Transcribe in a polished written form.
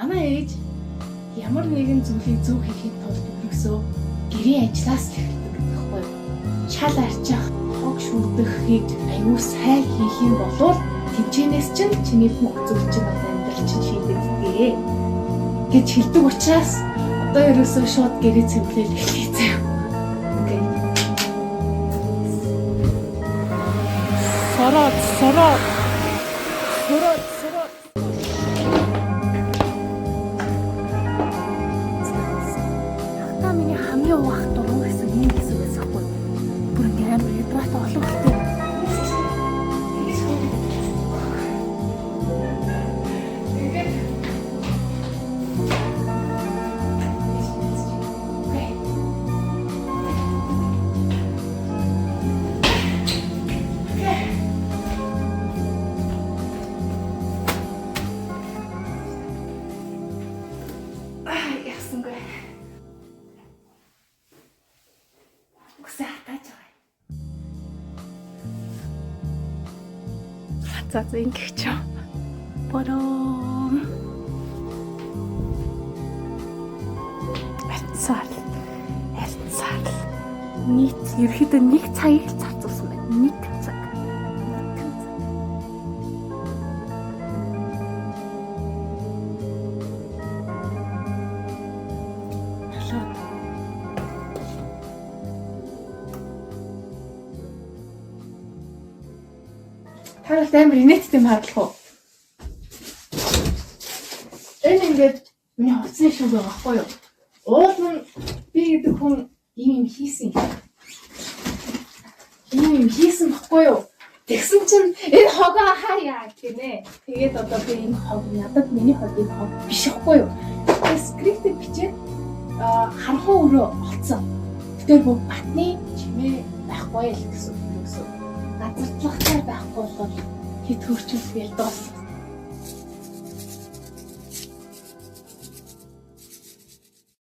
Манай ээж ямар нэгэн зүйлийг зөв хийхийн тулд ерөөсөө гэрийн ажлаас л эхэлдэг гэдэг байхгүй юу? Шал арчих, хог шүрдэхийг аюу сайн хийх юм бол тэнчэнээс чинь чиний бүх зүйл чинь одоо амьдрал чинь шийдэгддэг гэж хэлдэг учраас одоо ерөөсөө шууд гэрээ цэвэрлэл эхлэе заяа. Окей. Сороод сороод сороод сороод. Хата миний хамгийн угаах дургуун хэсэг ийм хэсэг байсан хгүй. Бүр ингээ амар ядраатай олон хөлтэй. Тэгээд окей. Окей. Аа, ясангүй. Үсээ хатааж байгаа юм. За за ингэх ч юм. Бором. Арцаар. Арцаар. Нийт ерөөхдөө нэг цагийг л зарцуулсан байна. Нэг цаг. Нэг цаг. Алуу. Та нарт амар инээдтэй юм харуулах уу? Энэ ингээд миний хувцсны шүүг байгаа байхгүй юу? Уул нь би гэдэг хүн ийм юм хийсэн юм. Ийм юм хийсэн баггүй юу? Тэгсэн чинь энэ хогоо хаяа гинэ. Тэгээд одоо би энэ хог надад миний хувьд энэ хог биш байхгүй юу? Тэгээд скриптээр бичээд харанхуй өрөө олцсон. Тэгэхээр бүх батны чимээ байхгүй л гэсэн үг юусэн. Газардлагатай байхгүй бол хит хөрчүүлгээл дууссан.